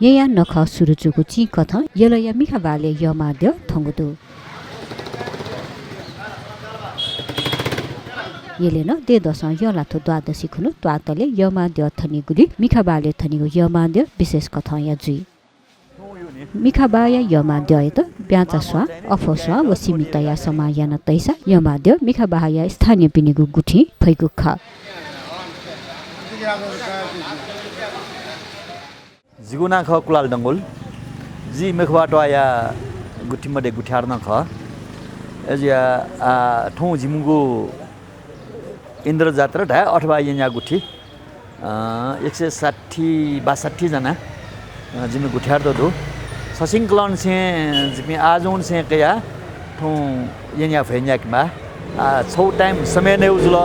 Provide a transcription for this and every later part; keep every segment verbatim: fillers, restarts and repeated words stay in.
येँया नखः सुरु जूगु चिं कथं यलया मिखा बालय् यःमाः द्यः थंगु दु। यलय् नं दँय्‌दसं यःलाथ्व द्वादशी खुन्हु त्वाःतले यःमाः द्यः थनीगुलिं मिखा बालय् थनीगु यःमाः द्यः विशेष कथंया जुइ। मिखा बाःया यःमाः द्यःयात ब्याँचा स्वां, अफः स्वां व सिमि तयाः समाः याना तइसा यःमाः द्यः मिखा बाःया स्थानीयपिनिगु गुथिं फइगु खः। जिगु नां खः कुलाल डंगोल। जि मिखा बाः त्वाःया गुथि मध्ये गुथियार नं खः। अय्‌जुया, आ, थौं जिमिगु इन्द्र जात्रा धाये अथवा येँया गुथि, अ, एक सय साठी बासठी जना, अ, जिमि गुथियारत दु। ससिंकलंनिसें जिपिं आः जूनिसें कयाः थौं येँया भ्वय् न्याकेमाः। आ, छौ time समय नयेगु जुल,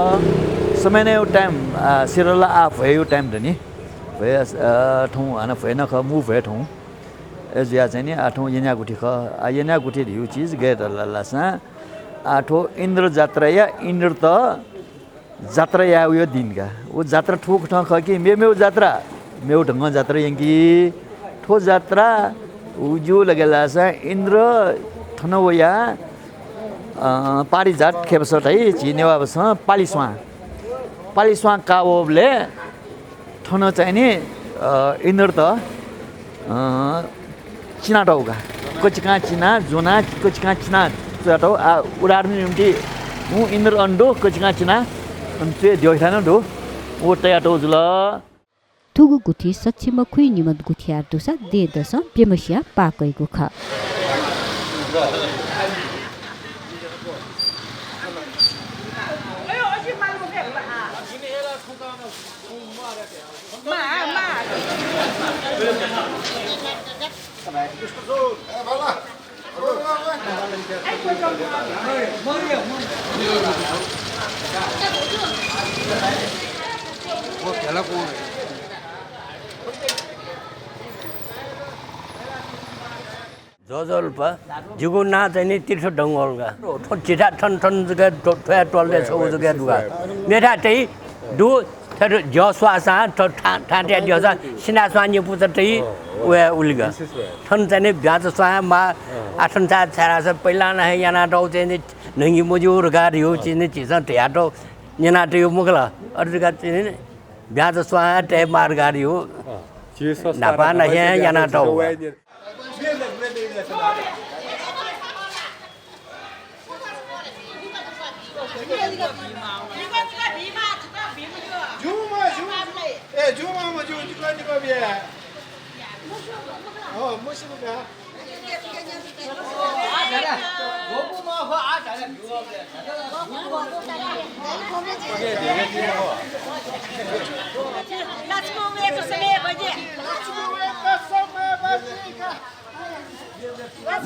समय नयेगु time, आ, सिरल आः भ्वय्‌या time दनि। भ्वय्, अ, थौं हानं भ्वय् नं खः, मू भ्वय् थौं। अय्‌जुया चाहिँ नि, आ, थौं येँया गुथि खः। आ, येँया गुथि धइगु चिज गय् धाल धाःसा, आ, थ्व इन्द्र जात्राया इन्द्रत जात्रा यायेगु दिं का। व जात्रा थुकथं खः कि मेमेगु जात्रा, मेगु ढंगं जात्रा यंकी। थ्व जात्रा उ ज्यू लगे लाःसा इन्द्र थन वयाः, अ, पारिजात खेपसः धाइ, झी नेवाः भासं पालिस्वां। पालिस्वां काः वःबलय् थन चाहिँ नि, अ, इन्द्रत, अ, चिनातःगु का। कचिकां चिना, ज्वना, कचिकां चिना च्वयातःगु। आ, उदाहरण निम्ति उं इन्द्र अन दु, कचिकां चिना अन च्वय् द्यःथाय् नं दु। व तयातःगु जुल। थुगु गुथि सच्छि मखुइ निम्ह गुथियार दुसा दँय्‌दसं प्यम्हसियाः पाः कइगु खः। ज्वजलपा, जिगु नां चाहिँ नि तीर्थ डंगोल का। थ्व झीथाय् थन थन जक थ्व-, थ्वया त्वालय् छगू जक दुगा। मेथाय् तइ दु, थथे द्यः स्वाःसां, थ्व थां-, थांतया द्यःसां, सिनास्वां निपु त तइ, वया उलिगा। थन चाहिँ नि ब्याँचा स्वां माः, आ थन छाय् धाःसा पहिला नं हे यानातःगु चाहिँ नि न्हंगि मज्यू धकाः धइगु चाहिँ नि झीसं धयातःगु न्यनातःगु मखु ला। अथे धकाः चाहिँ नि ब्याँचा स्वां तयेमाः धकाः धइगु न्हापा नं हे यानातःगु।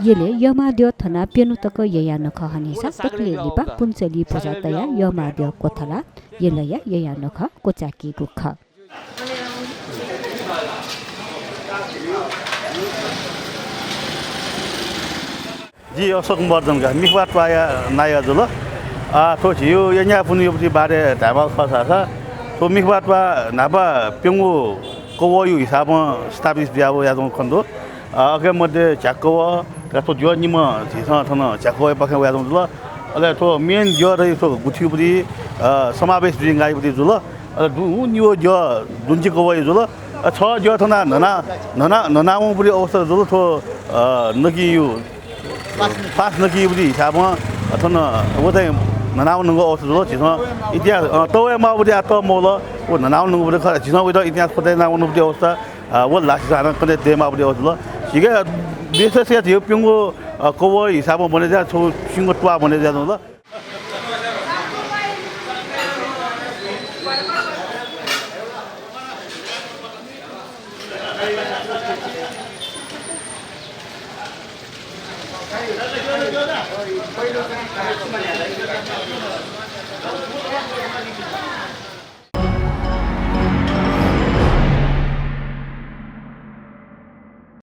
यलय् यःमाः द्यः थनाः प्यन्हु तक यःया नखः हनेसा दकलय् लिपा पुन्चली भुजा तयाः यःमाः द्यः क्वथलाः यलया यःया नखः क्वचाय्‌कीगु खः। जि अशोक महर्जन का, मिखा बाः त्वाःया नायः जुल। आ, थ्व झीगु येँया पुन्हुया बारे धायेमाःगु खः धाःसा, थ्व मिखा बाः त्वाः न्हापा प्यंगू कवःया हिसाबं स्थापित जुयावयाच्वंगु खनेदु। आ, अथे मध्ये झ्याकवः, का थ्व द्यः निम्ह झीसं थन झ्याकवःयापाखें वयाच्वंगु जुल। अले थ्व main द्यः धइ थ्व गुथिया पट्टि, अ, समावेश जुइगु पट्टि जुल। अले दु-, उ निगू द्यः दुन्चिकवःया जुल। अ, छगः द्यः थन न्हना, न्हना, न्हनावंगु पट्टि अवस्था जुल। थ्व, अ, नकिया, पास नकिया पट्टि हिसाबं, अ, थन व चाहिँ न्हनावंगु अवस्था जुल। झीसं इतिहास, अ, तःवयेमाःगु पट्टि आः तःमवल। व न्हनावंगु पट्टि खः। झीसं वइत इतिहास पत्ता यानावंगु पट्टि अवस्था, अ, व ला झीसं हानं कन्हय् दयेमाःगु पट्टि अवस्था जुल। झीके विशेष यानाः झीगु प्यंगू, अ, कवःया हिसाबं बने जुया, छगू प्यंगू त्वाः बने जुयाच्वंगु जुल।